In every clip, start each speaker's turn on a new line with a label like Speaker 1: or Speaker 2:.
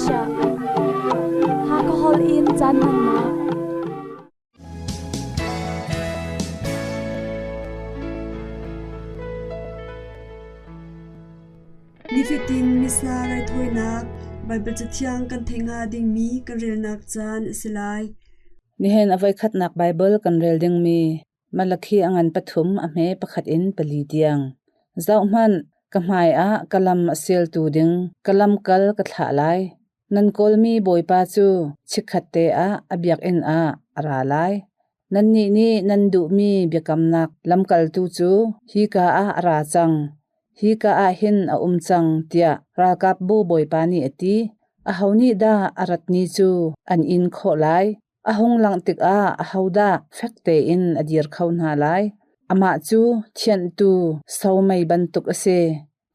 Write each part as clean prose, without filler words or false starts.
Speaker 1: Asia. Hakha holh in caan hmannak.
Speaker 2: Nifatin Missa raithawinak Baibal Cathiang kan theih hnga dingmi kan relnak caan a si lai.
Speaker 3: Nihin a voikhatnak Baibal kan rel dingmi Malakhi a ngan pathum a hme pakhat in pali tiang. Zohhmanh, ka hmaiah ka lam a sialtu ding ka lamkal ka thlah lai. Nan kawlmi Bawipa cu chikkhatte ah a biakinn ah a ra lai. Nannih nih nan duhmi biakamnak lamkaltu cu hika ah a ra cang, hika ah hin a um cang, tiah ralkapbu Bawipa nih a ti. Aho nih dah a rat ni cu an in khawh lai? A hung langh tikah ahodah fek tein a dir kho hna lai? Amah cu thianhtu somei bantuk a si.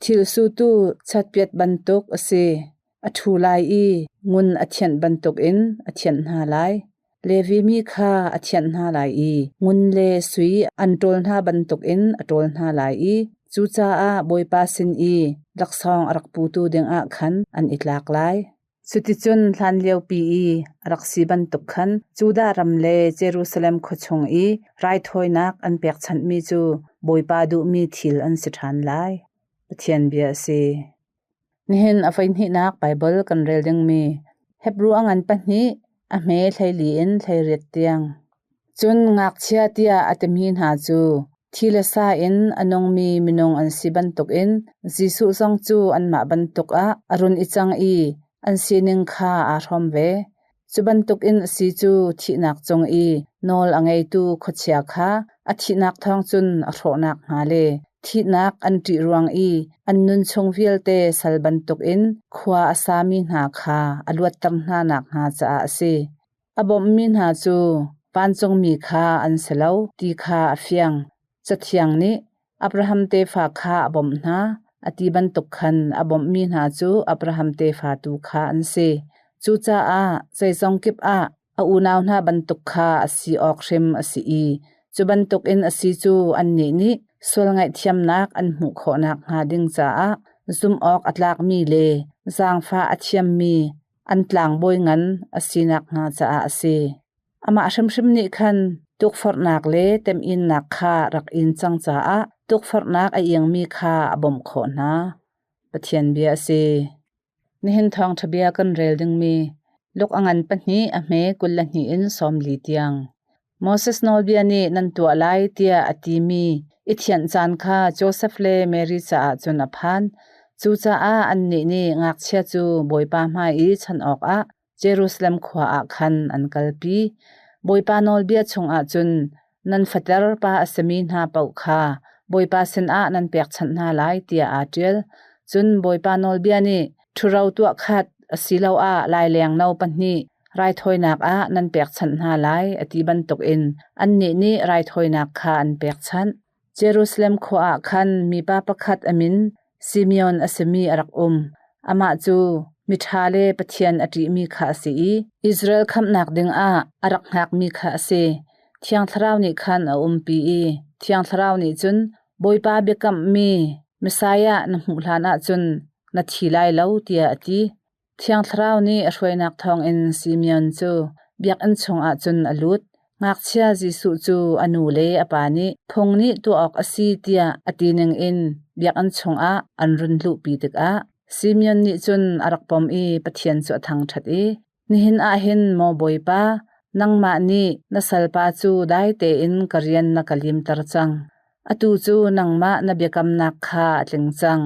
Speaker 3: Thil sutu chatpiat bantuk a si. A ṭhu lai i ngun a thianh bantukin a thianh hna lai. Levi mi kha a thianh hna lai i ngun le sui an ṭawl hna bantukin a ṭawl hna lai i cucaah Bawipa sin i laksawng a rak putu dingah khan an i tlak lai. Cuticun hlanliopi i a rak si bantuk khan Judah ram le Jerusalem khua chung i raithawinak an pekchanhmi cu Bawipa duhmi thil an si ṭhan lai. Pathian bia a si. Nihin a voihnihnak Baibal kan rel dingmi Hebru a ngan pahnih, a hme 14 in 18 tiang. Cun ngakchia tiah a timi hna cu thi le sa in a nungmi minung an si bantukin Jesuh zong cu anmah bantuk ah a run i cang i an sining kha aa hrawm ve. Cu bantukin a si cu thihnak cung i nawl a ngeitu khuachia kha a thihnak thawng cun a hrawh nakhnga le thihnak an ṭih ruang i an nun chung vialte sal bantukin khua a sami hna kha a luatter hna nakhnga caah a si. A bawmhmi hna cu vancungmi kha an si lo ti kha a fiang. Cathiang nih Abraham tefa kha a bawmh hna a ti bantuk khan a bawmhmi hna cu Abraham tefa tu kha an si. Cucaah zeizong kip ah a unau hna bantuk kha a si awk hrim a si i cu bantukin a si cu annih nih sual ngaihthiamnak an hmuh khawh nakhnga ding caah zumh awk a tlakmi le zaangfah a thiammi an tlangbawi ngan a si nakhnga caah a si. Amah hrimhrim nih khan tukforhnak le temhinnak kha rak in cang caah tukforhnak a iangmi kha a bawmh khawh hna. Pathian bia a si. Nihin thawngṭha bia kan rel dingmi Luk a ngan pahnih a hme 22 in 40 tiang. Moses nawlbia nih nan tuah lai tiah a timi i thianh caan kha Josef le Mary caah cun a phan. Cucaah annih nih ngakchia cu Bawipa hmai i chanh awkah Jerusalem khua ah khan an kalpi. Bawipa nawlbia chungah cun nan fater pa a simi hna paoh kha Bawipa sinah nan pekchanh hna lai tiah aa ṭial. Cun Bawipa nawlbia nih ṭhuro tuah khat asiloah laileng no pahnih raithawinak ah nan pekchanh hna lai a ti bantukin annih nih raithawinak kha an pekchanh. Jerusalem khua ah khan mipa pakhat a min Simeon a simi a rak um. Amah cu miṭha le Pathian a ṭihmi kha a si i Israel khamhnak dingah a rak hngakmi kha a si. Thiang Thlarau nih khan a umpi i Thiang Thlarau nih cun Bawipa biakammi Messiah na hmuh hlanah cun na thi lai lo tiah a ti. Thiang Thlarau nih a hruainak thawngin Simeon cu biakinn chungah cun a lut. Ngakchia Jesuh cu a nu le a pa nih phung nih tuah awk a si tiah a ti ningin biakinn chungah an run luhpi tikah Simeon nih cun a rak pom i Pathian cu a thangṭhat i, Nihin ah hin maw Bawipa, nangmah nih na salpa cu dai tein ka rian na ka limter cang. Atu cu nangmah na biakamnak kha a tling cang.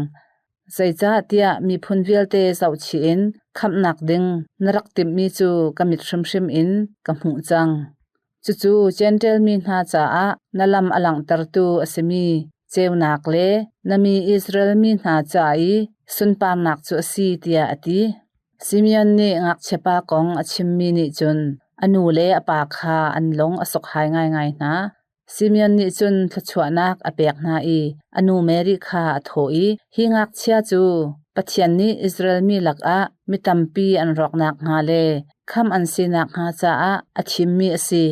Speaker 3: Zeicahtiah miphun vialte zohchih in khamhnak ding na rak timhmi cu ka mit hrimhrim in ka hmuh cang. Cucu Jentail mi hna caah na lam a langhtertu a simi ceunak le na mi Israel mi hna ca i sunparnak cu a si, tiah a ti. Simeon nih ngakchiapa kong a chimmi nih cun a nu le a pa kha an lung a sokhai ngaingai hna. Simeon nih cun thluachuahnak a pek hna i a nu Mary kha a thawh i, Hi ngakchia cu Pathian nih Israel mi lakah mi tampi an rawk nakhnga le khamh an si nakhnga caah a thimmi a si.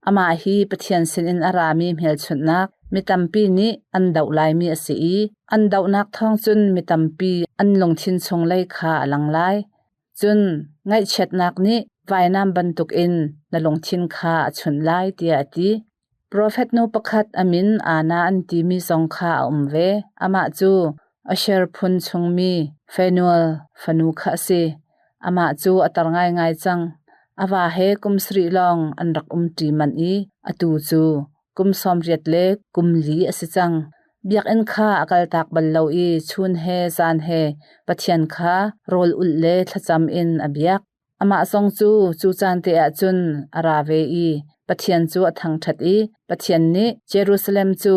Speaker 3: Amah hi Pathian sinin a rami hmelchunhnak mi tampi nih an doh laimi a si i an dohnak thawng cun mi tampi an lungthin chunglei kha a lang lai. Cun ngaihchiatnak nih vainam bantukin na lungthin kha a chunh lai, tiah a ti. Profet nu pakhat a min Anna an timi zong kha a um ve. Amah cu Asher phun chungmi Fanuel fanu kha a si. Amah cu a tar ngaingai cang. A va he kum sarih lawng an rak umṭi manh i atu cu kum 80 le kum li a si cang. Biakinn kha a kaltak bal lo i chun he zan he Pathian kha rawl ulh le thlacam in a biak. Amah zong cu cu caan te ah cun a ra ve i Pathian cu a thangṭhat i Pathian nih Jerusalem cu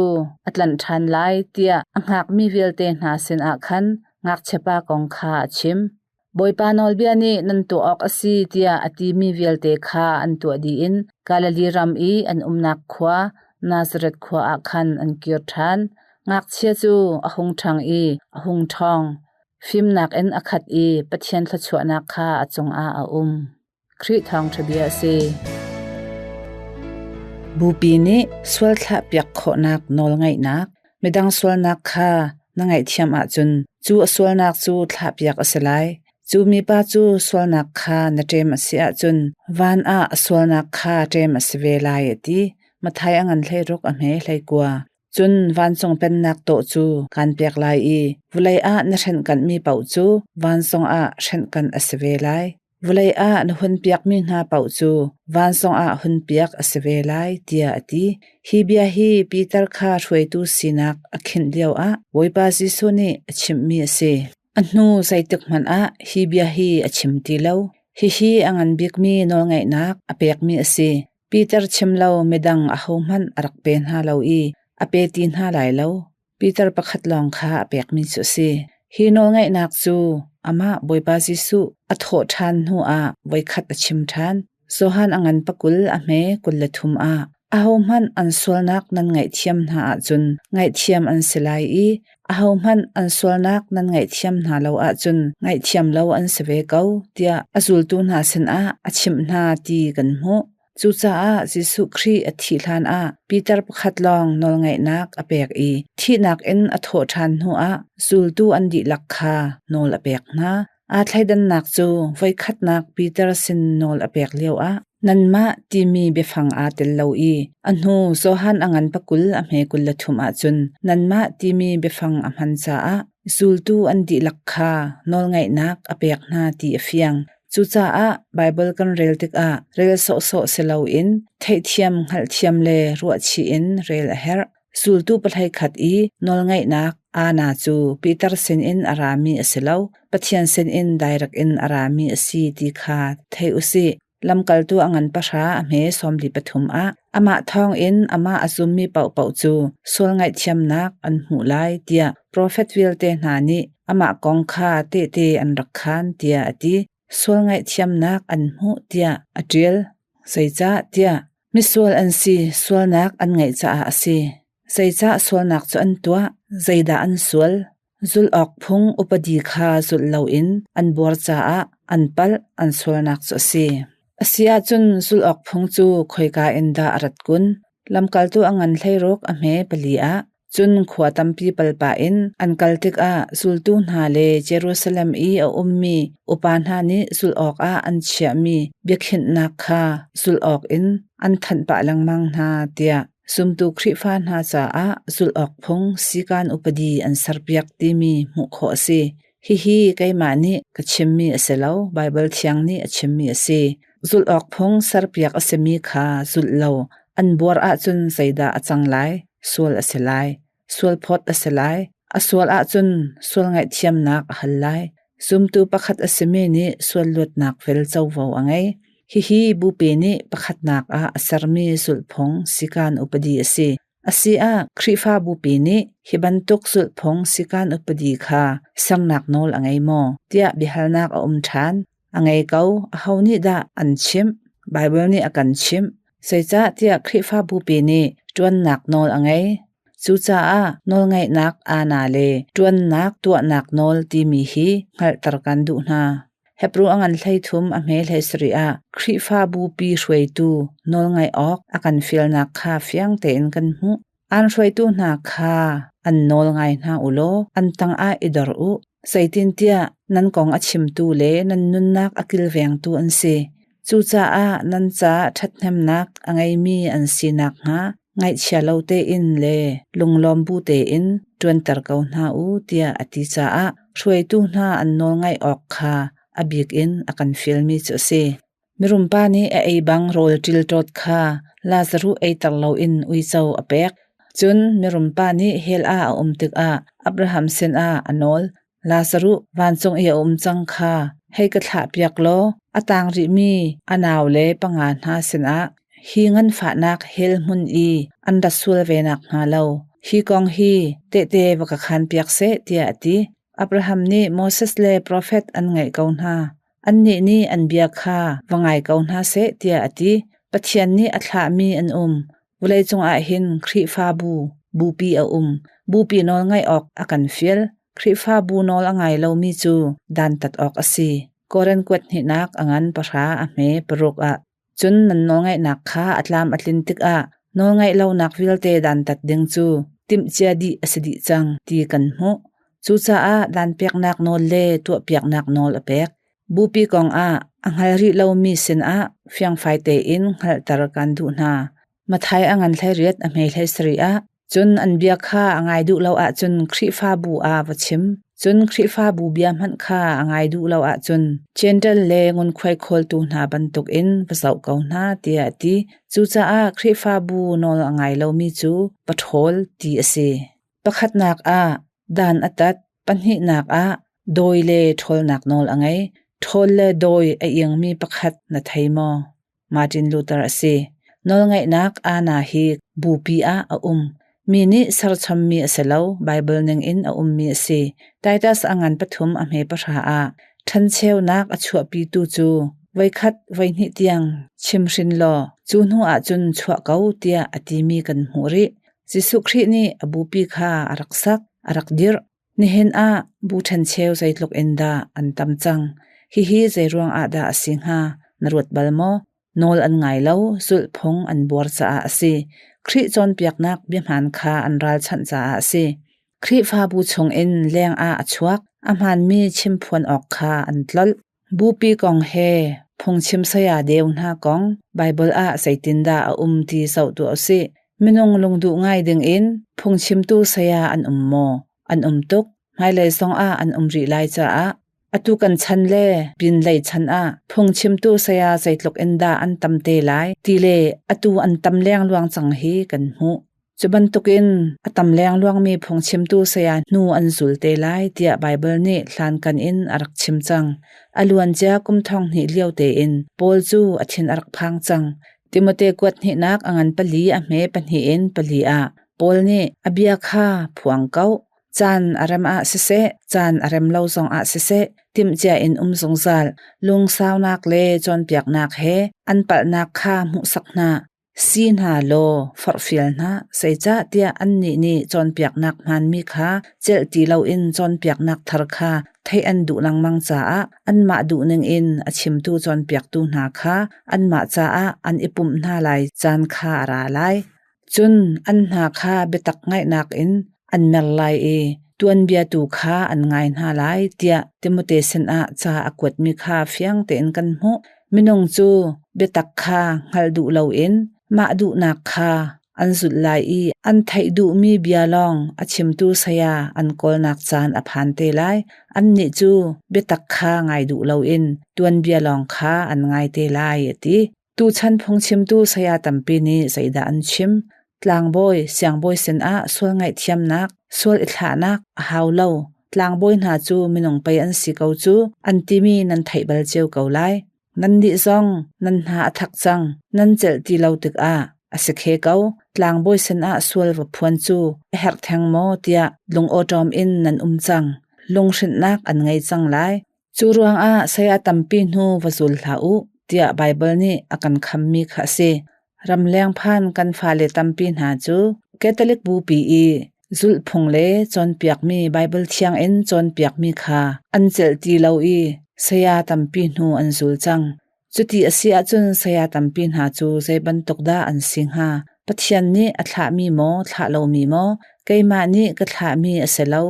Speaker 3: a tlanh ṭhan lai tiah a hngakmi vialte hna sinah khan ngakchiapa kong kha a chim. Bawipa nawlbia nih nan tuah awk a si tiah a timi vialte kha an tuah dih in Galilee ram i an umnak khua Nazareth khua ah khan an kir ṭhan. Ngakchia cu a hung ṭhang i a hung ṭhawng. Fimnak in a khat i Pathian thluachuahnak kha a cungah a um. Khrih thawngṭha bia a si. Bupi nih sual thlahpiak khawhnak nawlngeihnak, midang sualnak kha na ngaihthiam ahcun cu a sualnak cu thlahpiak a si lai. Cu mipa cu sualnak kha na ṭem a si ahcun van ah a sualnak kha ṭem a si ve lai a ti. Matthai a ngan 16 a hme 19. Cun vancung pennak tawh cu kaan pek lai i vawlei ah na hrenhkanhmi paoh cu vancung ah hrenhkanh a si ve lai. Vawlei ah na hunpiakmi hna paoh cu vancung ah hunpiak a si ve lai, tiah a ti. Hi bia hi Peter kha hruaitu sinak a khinh lioah Bawipa Jesuh nih a chimhmi a si. A hnu zeitikhmanh ah hi bia hi a chim ti lo. Hihi a ngan bikmi nawlngeihnak a pekmi a si. Peter chim lo midang ahohmanh a rak pe hna lo i a pe ti hna lai lo. Peter pakhat lawng kha a pekmi cu a si. Hi nawlngeihnak cu amah Bawipa Jesuh a thawh ṭhan hnuah voikhat a chim ṭhan. Johan a ngan pakul a hme 23 ah ahohmanh an sualnak nan ngaihthiam hna ahcun ngaihthiam an si lai i ahohmanh an sualnak nan ngaihthiam hna lo ahcun ngaihthiam lo an si ve ko tiah a zultu hna sinah a chimh hna ti kan hmuh. Cucaah Jesuh Khrih a thih hlanah Peter pakhat lawng nawlngeihnak a pek i thihnak in a thawh ṭhan hnuah zultu an dihlak kha nawl a pek hna. Aa thleidannak cu voikhatnak Peter sin nawl a pek lioah nanmah timi biafang aa tel lo i a hnu Johan a ngan pakul a hme 23 ahcun nanmah timi biafang a hman caah zultu an dihlak kha nawlngeihnak a pek hna ti a fiang. Cucaah Baibal kan rel tikah rel sawhsawh si loin theihthiam, hngalhthiam le ruahchih in rel a herh. Zultu pahlei khat i nawlngeihnak Anna cu Peter sinin a rami a si lo, Pathian sinin dairek in a rami a si ti kha thei u sih. Lamkaltu a ngan pahra a hme 43 ah amah thawngin amah a zummi paohpaoh cu sual ngaihthiamnak an hmuh lai tiah profet vialte hna nih amah kong kha tehte an rak khaan tiah a ti. Sual ngaihthiamnak an hmuh tiah a ṭial. Zeicah tiah misual an si, sualnak an ngeih caah a si. Zeicah sualnak cu an tuah? Zeidah an sual? Zulh awk phung upadi kha zulh loin an buar caah an palh, an sualnak cu a si. A si ahcun zulh awk phung cu khoika in dah a rat kun? Lamkaltu a ngan 16 a hme pali ah Cun khua tampi palpah in an kal tikah zultu hna le Jerusalem i a ummi upa hna nih zulh awkah an chiahmi biakhinhnak kha zulh awkin an thanh pah lengmang hna tiah zumtu Khrihfa hna caah zulh awk phung sikan upadi an serpiak timi hmuh khawh a si. Hihi keimah nih ka chimmi a si lo, Baibal Thiang nih a chimmi a si. Zulh awk phung serpiak a simi kha zulh lo an buar ahcun zeidah a cang lai? Sual a si lai. Sualphawt a si lai. A sual ahcun sual ngaihthiamnak a hal lai. Zumtu pakhat a simi nih sual luatnak fel covo a ngei. Hihi bupi nih pakhatnak ah a sermi zulhphung sikan upadi a si. A si ah Khrihfa bupi nih hi bantuk zulhphung sikan upadi kha sernak nawl a ngei maw? tiah biahalnak a um ṭhan. A ngei ko, aho nih dah an chimh? Baibal nih a kan chimh. Zeicahtiah Khrihfa bupi nih ṭuannak nawl a ngei. Cucaah nawlngeihnak aana le ṭuannak tuahnak nawl timi hi hngalhter kan duh hna. Hebru a ngan 13 a hme 17 ah Khrihfabupi hruaitu nawlngaih awk a kan fialnak kha fiang tein kan hmuh. Aan hruaitu hna kha an nawl ngai hna u law an tangah i dor u. Zeitintiah Nan kong a chimtu le nan nunnak a kilvengtu an si. Cucaah nan ca ṭhathnemnak a ngeimi an si nakhnga ngaihchia lo tein le lunglawm bu tein ṭuanter ko hna u tiah a ti caah hruaitu hna an nawlngaih awk kha a bik in a kan fialmi cu a si. Mirumpa nih a ei bang rawl ṭilṭawt kha Lazaruh eiter loin uico a pek. Cun mirumpa nih hell ah a um tikah Abraham sinah a nawl. Lazaruh vancung i a um cang kha hei ka thlahpiak law a tang rihmi a naule panga hna sinah hi nganfahnak hell hmun i an rat sual ve nakhnga lo hi kong hi tehte va ka khanpiak seh tiah a ti. Abraham nih Moses le profet an ngaih ko hna. Annih nih an bia kha va ngai ko hna seh tiah a ti. Pathian nih a thlahmi an um. Vawleicung ah hin Khrihfabu bupi a um. Bupi nawl ngaih awk a kan fial. Khrihfabu nawl a ngai lomi cu dantat awk a si. Korin kuat hnihnak a ngan pahra a hme paruk ah. Cun nan nawlngaihnak kha a tlam a tlin tikah nawlngaih lonak vialte dantat ding cu timhcia dih a si dih cang ti kan hmuh. Cucaah danpeknak nawl le tuahpiaknak nawl a pek. Bupi kong ah a hngal rih lomi sinah fiangfai tein hngalhter kan duh hna. Matthai a ngan 18 a hme 17 ah cun an bia kha a ngai duh lo ahcun Khrihfabu ah va chim. Cun Khrihfabu bia hmanh kha a ngai duh lo ahcun Gentle le ngunkhuai khawltu hna bantukin va zoh ko hna tiah a ti. Cucaah Khrihfabu nawl a ngai lomi cu va ṭhawl ti a si. Pakhatnak ah dan a tat, pahnihnak ah dawi le ṭhawlnak nawl a ngei. Ṭhawl le dawi a iangmi pakhat na thei maw? Martin Luther a si. Nawlngaihnak aana hi bupi ah a um. Mi nih serchommi a si lo, Baibal ningin a ummi a si. Titus a ngan pathum a hme pahra ah ṭhencheunak a chuahpitu cu voikhat voihnih tiang chimhrin law cu hnu ahcun chuah ko tiah a timi kan hmuh rih. Jesuh Khrih nih a bupi kha a rak sak, a rak dirh. Nihin ah bu ṭhencheu zeitluk in dah an tam cang. Hihi zeiruang ah dah a si hnga? Na ruat bal maw? Nawl an ngai lo, zulhphung an buar caah a si. Khrih cawnpiaknak biahmaan kha an ralchanh caah a si. Khrihfabu chungin leng ah a chuak, a hmaanmi chimphuan awk kha an tlolh. Bupi kong he phungchim saya deu hna kong Baibal ah zeitindah a um ti zoh tuah usih. Minung lungduh ngai dingin phungchimtu saya an um maw? An um tuk. Hmailei zongah an um rih lai caah atu kan chan le pinlei chan ah phungchimtu saya zeitluk in dah an tam te lai ti le atu an tam lengluang cang hi kan hmuh. Cu bantukin a tam lengluangmi phungchimtu saya hnu an zul te lai tiah Baibal nih hlankan in a rak chim cang. A luancia kum thong hnih lio tein Paul cu a thin a rak phang cang. Timote kuat hnihnak a ngan pali a hme pahnih in pali ah Paul nih a bia kha phuang ko. Caan a rem ah siseh, caan a rem lo zong ah siseh, timhcia in um zungzal, lungsaunak le cawnpiaknak he an palhnak kha hmuhsak hna. Si hna law forhfial hna, zeicahtiah annih nih cawnpiaknak hmaanmi kha celh ti loin cawnpiaknak thar kha theih an duh lengmang caah anmah duhning in a chimtu cawnpiaktu hna kha anmah caah an i pumh hna lai caan kha a ra lai. Cun an hna kha biatak ngaihnak in an mer lai i tuanbia tu kha an ngai hna lai tiah Timote sinah ca a kuatmi kha fiang tein kan hmuh. Minung cu biatak kha hngalh duh loin mah duhnak kha an zulh lai i an theih duhmi bia lawng a chimtu saya an kawlnak caan a phan te lai. Annih cu biatak kha ngai duh loin tuanbia lawng kha an ngai te lai, a ti. Tuchan phungchimtu saya tampi nih zeidah an chim? Tlangbawi, siangbawi sinah sual ngaihthiamnak, sual i thlahnak a hau lo. Tlangbawi hna cu minung pei an si ko cu an timi nan theih bal cio ko lai. Nannih zong nan hna a thak cang, nan celh ti lo tikah a si khe ko. Tlangbawi sinah sual va phuan cu a herh theng maw tiah lungawṭawm in nan um cang. Lunghrinhnak an ngei cang lai. Cu ruangah saya tampi hnu va zul hlah u tiah Baibal nih a kan khammi kha a si. Ramleng phan kan fale tampi hna cu Catholic Bupi i zulhphung le cawnpiakmi Baibal thiang in cawnpiakmi kha an celh ti lo i saya tampi hnu an zul cang. Cuti a si ahcun saya tampi hna cu zei bantuk dah an si hnga? Pathian nih a thlahmi maw, thlah lomi maw? Keimah nih ka thlahmi a si lo.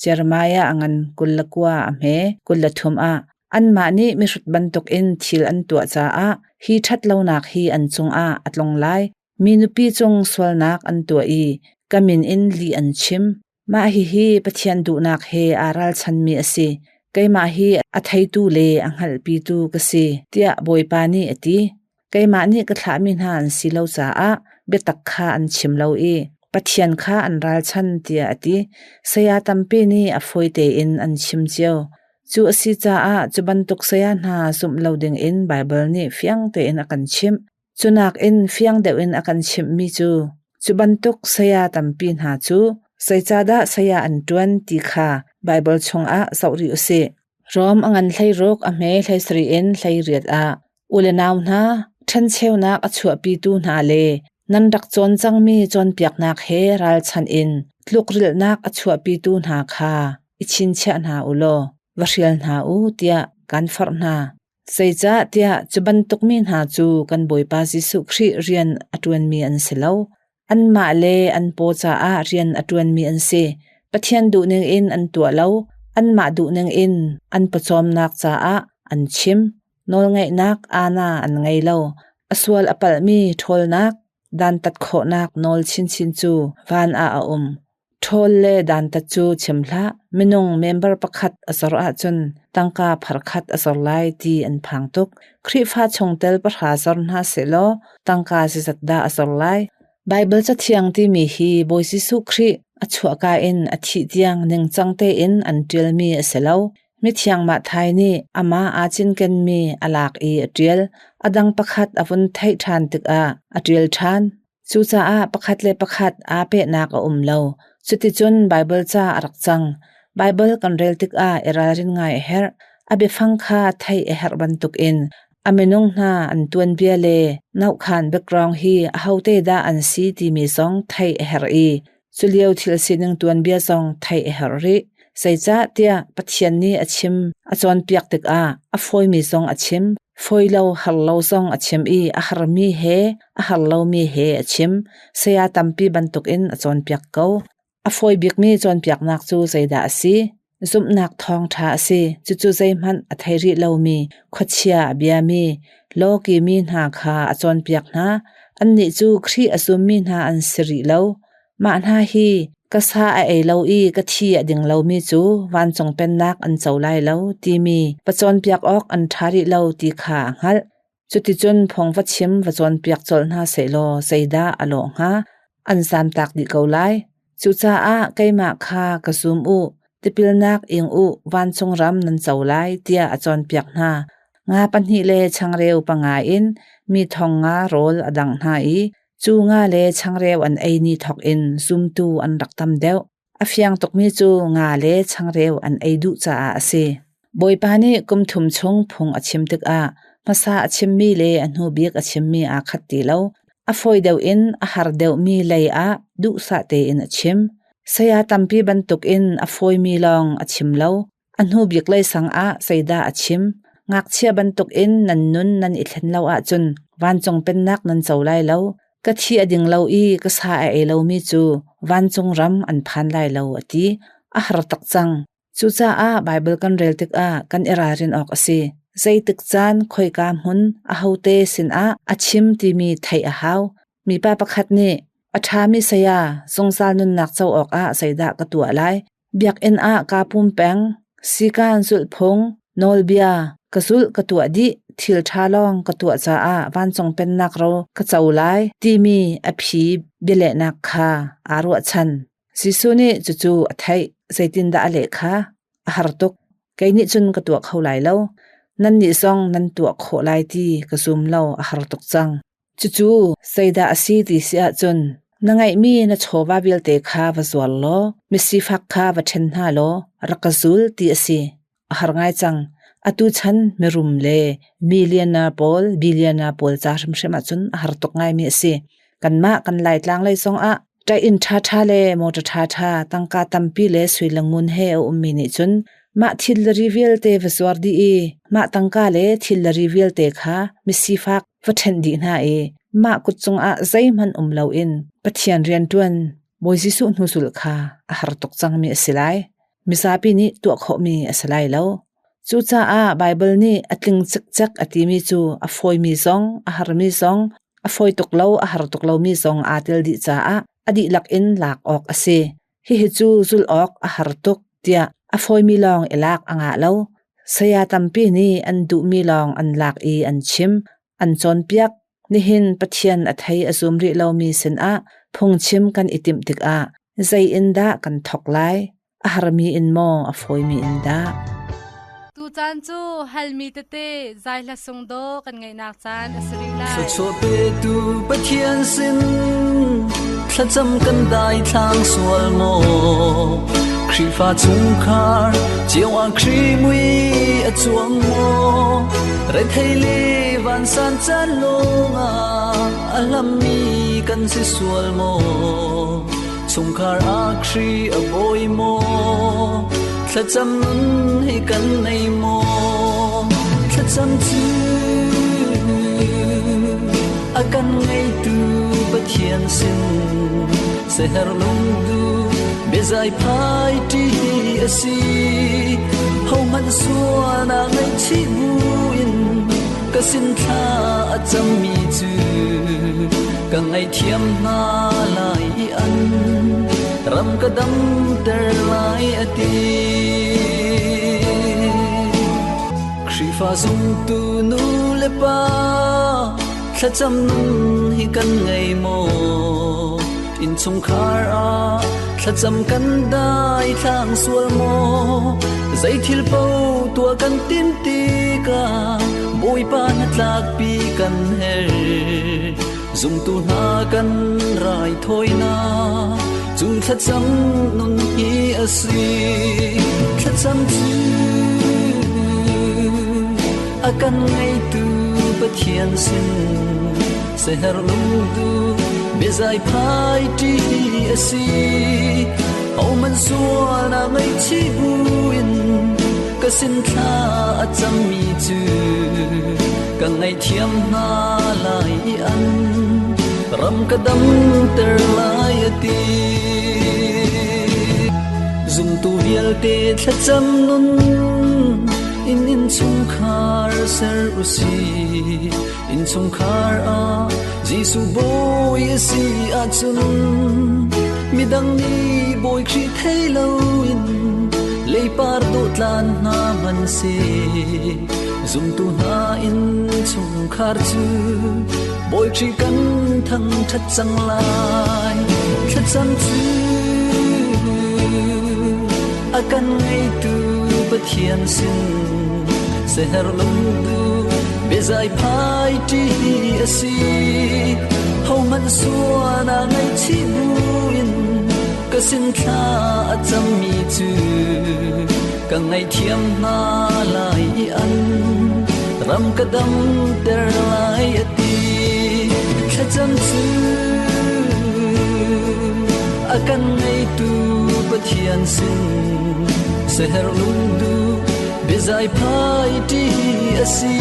Speaker 3: Jeremiah a ngan 29 a hme 23 ah anmah nih mihrut bantukin thil an tuah caah hi ṭhatlonak hi an cungah a tlung lai. Mi nupi cung sualnak an tuah i ka min in lih an chim. Mah hihi Pathian duhnak he aa ralchanmi a si. Keimah hi a theitu le a hngalhpitu ka si, tiah Bawipa nih a ti. Keimah nih ka thlahmi hna an si lo caah biatak kha an chim lo i Pathian kha an ralchan, tiah a ti. Saya tampi nih a fawi tein an chim cio. Cu a si caah cu bantuk saya hna zumh lo dingin Baibal nih fiang tein a kan chimh. Cu nakin fiang deuh in a kan chimhmi cu, cu bantuk saya tampi hna cu zeicahdah saya an ṭuan ti kha Baibal chungah zoh rih u sih. Rom a ngan 16 a hme 17 in 18 ah u le nau hna, ṭhencheunak a chuahpitu hna le nan rak cawn cangmi cawnpiaknak he ralchanh in tlukrilhnak a chuahpitu hna kha i chinchiah hna u law va hrial hna u tiah kan forh hna. Zeicahtiah cu bantuk mi hna cu kan Bawipa Jesuh Khrih rian a ṭuanmi an si lo. Anmah le an paw caah rian a ṭuanmi an si. Pathian duhning in an tuah lo, anmah duhning in an pawcawmnak caah an chim. Nawlngaihnak aana an ngei lo. A sual a palhmi ṭhawlnak, dantat khawhnak nawl chinchin cu van ah a um. Ṭhawl le dantat cu chim hlah, minung member pakhat a zor ahcun tangka pharkhat a zor lai ti an phang tuk. Khrihfa chungtel pahra zor hna sehlaw tangka zeizat dah a zor lai? Baibal Cathiang timi hi Bawi Jesuh Khrih a chuahka in a thih tiang ningcang tein an ṭialmi a si lo. Mithiang Matthai nih amah aa cinkenmi a lak i a ṭial. A dang pakhat a vun theih ṭhan tikah a ṭial ṭhan. Cucaah pakhat le pakhat aa pehnak a um lo. Cuticun Baibal ca a rak cang. Baibal kan rel tikah i ralrin ngai a herh. A biafang kha theih a herh bantukin a minung hna an tuanbia le nohkhan background hi ahote dah an si timi zong theih a herh i culio thil sining tuanbia zong theih a herh rih. Zeicahtiah Pathian nih a chim, a cawnpiak tikah a fawimi zong a chim, fawi lo har lo zong a chim i a harmi he a har lomi he a chim. Saya tampi bantukin a cawnpiak ko. A fawi bikmi cawnpiaknak cu zeidah a si? Zumhnak thawngṭha a si. Cucu zeihmanh a thei rih lomi, khuachia a biami, lawkimi hna kha a cawnpiak hna. Annih cu Khrih a zummi hna an si rih lo. Mah hna hi ka sa a ei lo i ka thi a ding lomi cu vancung pennak an co lai lo timi va cawnpiak awk an ṭha rih lo ti kha a hngalh. Cuticun phung va chim va cawnpiak colh hna sehlaw zeidah a lawh hnga? An zamtak dih ko lai. Cucaah keimah kha ka zum u, tipilnak ing u, vancung ram nan co lai, tiah a cawnpiak hna. Nga pahnih le changreu panga in mi thong nga rawl a dangh hna i cu nga le changreu an ei ni thawk in zumtu an rak tam deuh. A fiang tukmi cu nga le changreu an ei duh caah a si. Bawipa nih kum thum chung phung a chim tikah hmasa a chimmi le a hnu bik a chimmi aa khat ti lo. A fawi deuh in a har deuhmi lei ah duhsah tein a chim. Saya tampi bantukin a fawimi lawng a chim lo. A hnu bik lei sang ah zeidah a chim? Ngakchia bantukin nan nun nan i thlen lo ahcun vancung pennak nan co lai lo. Ka thi a ding lo i ka sa a ei lomi cu vancung ram an phan lai lo a ti. A har tak cang. Cucaah Baibal kan rel tikah kan i ralrin awk a si. Zeitik caan, khoika hmun, ahote sinah a chim timi theih a hau. Mipa pakhat nih, a ṭhami saya, zungzal nunnak co awkah zeidah ka tuah lai? Biakinn ah kaa pum peng, sikaan zulhphung, nawlbia ka zulh ka tuah dih, thil ṭha lawng ka tuah caah vancung pennak ro ka co lai timi a phi bialehnak kha aa ruahchan. Jesuh nih cucu a theih, zeitindah a leh kha? A har tuk. Kei nih cun ka tuah kho lai lo. Nannih zong nan tuah khawh lai ti ka zum lo, a har tuk cang. Cucu zeidah a si ti si ahcun na ngeihmi na chawva vialte kha va zuar law misifak kha va ṭhen hna law rak ka zul ti a si. A har ngai cang. Atu chan mirum le millionaire pawl, billionaire pawl ca hrimhrim ahcun a har tuk ngaimi a si. Kanmah kan Laitlang lei zongah ṭah-inn ṭhaṭha le motor ṭhaṭha, tangka tampi le sui le ngun he a ummi nih cun mah thil le ri vialte va zuar dih i mah tangka le thil le ri vialte kha misifak va ṭhenh dih hna i mah kut cungah zeihmanh um loin Pathian rianṭuan Bawi Jesuh hnuzulh kha a har tuk cangmi a si lai. Mizapi nih tuah khawhmi a si lai lo. Cucaah Baibal nih a tling cikcek a timi cu a fawimi zong, a harmi zong, a fawi tuk lo, a har tuk lomi zong aa tel dih caah a dihlak in lak awk a si. Hihi cu zulh awk a har tuk tiah a fawimi lawng i lak a ngah lo. Saya tampi nih an duhmi lawng an lak i an chim, an cawnpiak. Nihin Pathian a thei a zum rih lomi sinah phungchim kan i timh tikah zei in dah kan thawk lai? A harmi in maw a fawimi in dah?
Speaker 4: Tucaan cu halmi tete zai hla sung dawh kan ngeihnak caan a si rih lai.
Speaker 5: Thluachuah petu Pathian sin thlacam kan dai thlang sual maw? Khrihfa chungkhar cio ah Khrih mui a cuang maw? Rethei le vansan caan lawngah a hlammi kan si sual maw? Chungkhar ah Khrih a bawi maw? Thlacam nun hi kan nei maw? Thlacam cu a kan ngeitu Pathian sin seher lungdu biazai phai ṭi a si. Hohmanh sual ah ngaihchih buin ka sin thla a cammi cu ka ngaihthiam hna lai i an ram ka damter lai a ti. Khrihfa zumtu nu le pa thlacam nun hi kan ngei maw? Innchungkhar ah thlacam kan dai thlang sual maw? Zeithil paoh tuah kan tim tikah Bawipa hnatlakpi kan herh. Zumtu hna kan raithawinak cu thlacam nun hi a si. Thlacam cu a kan ngeitu Pathian sin seher lungdu biazai phai ṭi a si. Hohmanh sual a ngaihchih buin ka sin thla a cammi cu ka ngaihthiam hna lai i an ram ka damter lai a ti. Zumtu vialte thlacam nun in innchungkhar ser u si. Innchungkhar ah Jesuh bawi a si ahcun midang nih Bawi Khrih thei loin leipar dawhtlan hna hmanh seh zumtu hna innchungkhar cu Bawi Khrih kan thangṭhat cang lai. Thlacam cu a kan ngeitu Pathian sin seher lungdu biazai phai ṭi a si. Hohmanh sual ah ngaihchih buin ka sin thla a cammi cu ka ngaihthiam hna lai i an ram ka damter lai a ti. Thlacam cu a kan ngeitu Pathian sin seher lungdu biazai phai ṭi a si.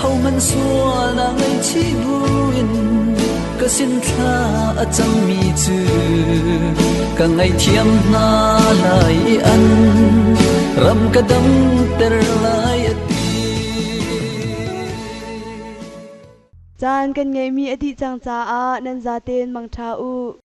Speaker 5: Hohmanh sual ah ngaihchih buin ka sin thla a cammi cu ka ngaihthiam hna lai i an ram ka damter lai a ti.
Speaker 2: Caan kan ngeihmi a dih cang caah nan zaten mangṭha u.